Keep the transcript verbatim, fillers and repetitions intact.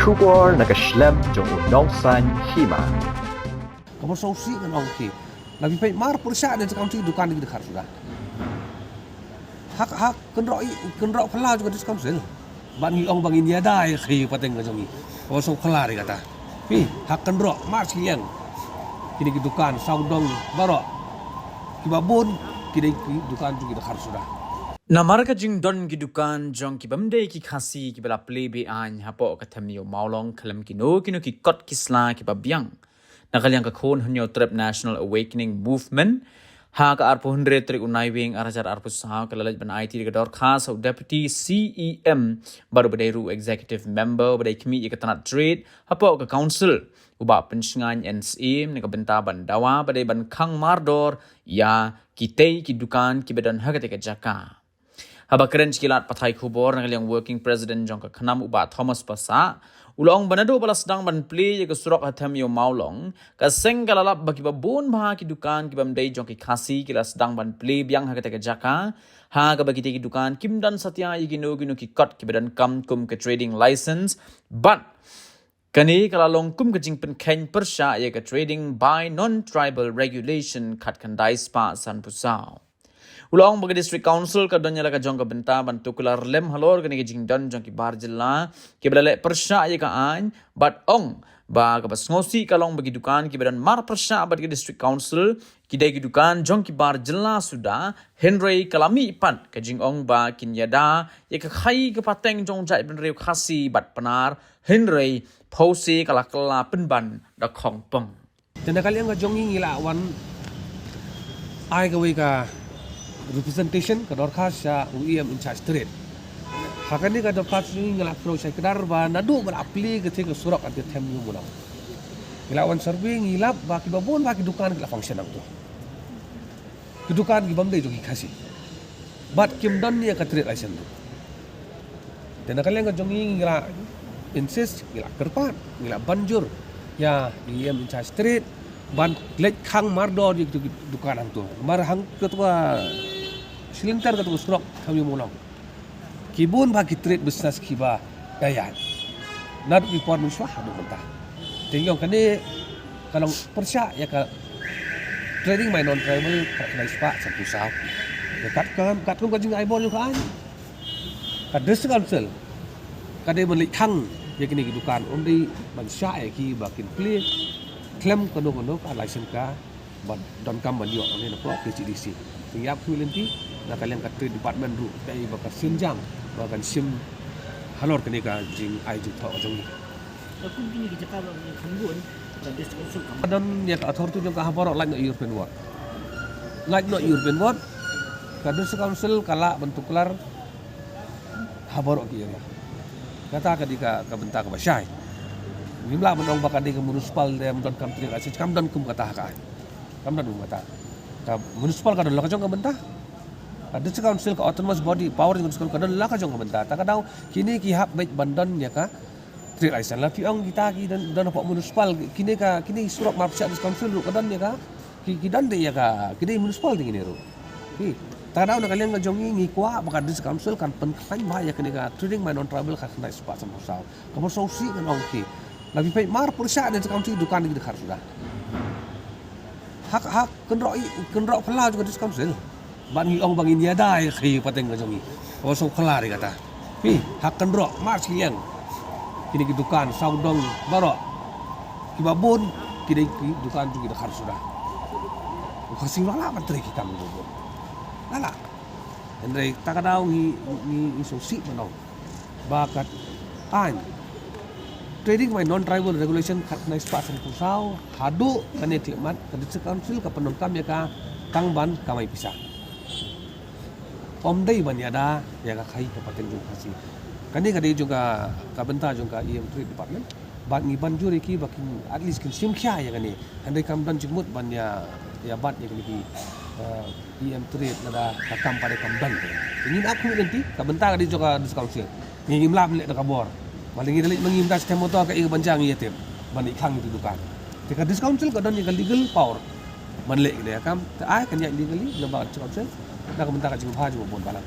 Khubor na ka shlem jong u Nongsaiñ Hima. Ka bor sawsi ngan ong ki. Na bi peit mar pyrshah ne ka county dukan ki dkhar suda. Hak hak kynroh i kynroh phylla jong ka district council. Ban ngi ong ba ngin ïada ïa ka khei pateng ka jong ngi. Ka bor saw phylla ri kata. Phi hak kynroh mar siliang. Kine ki dukan sawdong baroh. Kiba bun kine ki dukan jong ki dkhar suda. Namar ka jingdon ki dukan jong ki bym dei ki Khasi kiba la plie be-aiñ hapoh ka them ïew Mawlong khlem kino kino ki kot ki sla kiba biang. Na ka liang ka khun Hynñiewtrep National Awakening Movement, ha ka arphew hynriew tarik u Naiwieng arhajar arphew saw ka la leit ban aiti da ka dorkhas ha u Deputy C E M bad uba dei ruh Executive Member uba dei khmih ïa ka tnat trade hapoh ka council, u Bah Pynshngain N Syiem, na ka bynta ban dawa ba dei ban khang mardor ïa kitei ki dukan kiba don ha katei ka jaka. Haba kren sha ki lad pathai khubor na ka liang Working President jong ka KHNAM u Bah Thomas Passah, u la ong ba naduh ba la sdang ban plie ïa ka surok ha them ïew Mawlong, ka seng ka la lap ba kiba bun bha ki dukan kiba ym dei jong ki Khasi ki la sdang ban plie biang ha katei ka jaka, ha kaba kitei ki dukan kim don satia ïa kino kino ki kot kiba donkam kum ka trading license, bad kane ka la long kum ka jingpynkheiñ pyrshah ïa ka trading by non-tribal regulation khatkhyndai spah sanphew saw. U la ong ba ka District Council ka don ïa la ka jong ka bynta ban tuklar lem halor kane ka jingdon jong ki bar jylla kiba la leh pyrshah ïa ka aiñ, bad ong ba kaba sngewsih ka long ba ki dukan kiba don mar pyrshah bad ka District Council ki dei ki dukan jong ki bar jylla suda, hynrei ka la mih pat ka jingong ba kin ïada ïa ka khei ka pateng jong jaitbynriew Khasi bad Pnar, hynrei phewse ka la kylla pynban da khongpong. Te na ka liang ka jong ngi ngi la wan ai kawei ka representation, ka dorkhas sha u E M in charge trade. Ha kane ka dorkhas jong ngi ngi la kdew shai kdar ba naduh ba la plie katei ka surok ha ka them ïew Mawlong. Ngi la wan survey ngi lap ba kiba bun bha ki dukan ki la function hangto. Ki dukan ki bym dei jong ki Khasi. Bad kim don ïa ka trade license ruh. Te na ka liang ka jong ngi ngi la insist, ngi la kyrpad, ngi la ban jur ïa E M in charge trade ban leit khang mardor ïa kitu ki dukan hangto. Mar hangto ka shilynter katu ka surok ha them ïew Mawlong. Ki bun bha ki trade business kiba da ïaid. Naduh ki por mynshuwa haduh mynta. Te ngi ong kane ka long pyrshah ïa ka trading by non-tribal khatkhyndai spah sanphew saw. Ïa katkum, katkum ka jingai bor jong ka aiñ, ka District Council ka dei ban leit khang ïa kine ki dukan, ym dei ban shah ïa ki ba kin plie khlem kano kano ka license ka ba donkam ban ïoh hangne na pdeng K H A D C. Te ngi ap khuid lynti na ka liang ka Trade Department ruh kaei ba ka sienjam ba kan shim halor kane ka jingai jingthoh jong ngi. Ka kum kine ki jaka ba ngi kham bun ka District Council kam don ïa ka authority jong ka ha baroh, lait noh European Ward. Lait noh European Ward, ka District Council ka lah ban tuklar ha baroh ki area. Kata ka dei ka, ka bynta kaba shai. Ngim lah ban ong ba ka dei ka municipal dei ym donkam trade license, kam don kum kata ha ka aiñ. Kam don kum kata. Ka municipal ka don la ka jong ka bynta. Ka District Council, ka autonomous body, power jong ka District Council ka don la ka jong ka bynta. Ta ka daw kine ki hap beit ban don ïa ka trade license. La phi ong kita ki don, don hapoh municipal, kine ka, kine surok mar pyrshah District Council ruh ka don ïa ka, ki, ki don de ïa ka, ki dei municipal de kine ruh. Phi, ta ka daw na ka liang ka jong ngi ngi kwah ba ka District Council kan pynkhlaiñ bha ïa kane ka trading by non-tribal khatkhyndai spah sanphew saw. Ka bor sawsih ngan ong ki. La phi peit mar pyrshah ne District Council dukan ki dkhar suda. Hak, hak kynroh i, kynroh phylla jong ka District Council. Ban ngi ong ba ngin ïada ïa ka khei pateng ka jong ngi. Ka bor saw phylla ri kata. Phi, hak kynroh mar siliang. Kine ki dukan sawdong baroh. Kiba bun ki dei ki dukan jong ki dkhar suda. U Khasi u la lah ban trei ki kam kiba bun. La lah. Hynrei ta ka daw ngi, ngi, ngi sngewsih ban ong ba ka aiñ trading by non-tribal regulation khatkhyndai spah sanphew saw haduh kane khlieh mat ka District Council ka pyndonkam ïa ka tang ban kamai pisa. Ym dei ban ïada ïa ka khei ka pateng jong Khasi. Kane ka dei jong ka, ka bynta jong ka E M Trade Department. Ba ngi ban jur ïa ki ba kin at least kin shim khia ïa kane. Hynrei kam don jingmut ban ïa, ïa bat ïa kine ki, eh, E M Trade lada ka kam pat kam don. Ngin ap khuid lynti, ka bynta ka dei jong ka District Council. Ngi ngim lah ban leh da ka bor. Ba la ngi da leit ma ngi mynta stem motor ka ïa ka ban jang ïa tip ban ïa khang ïa ki dukan. Te ka District Council ka don ïa ka legal power ban leh ïa ka kam. Te ai kan ïaid legally na ba ka District Council. Na ka bynta ka jingbha jong u bun balang.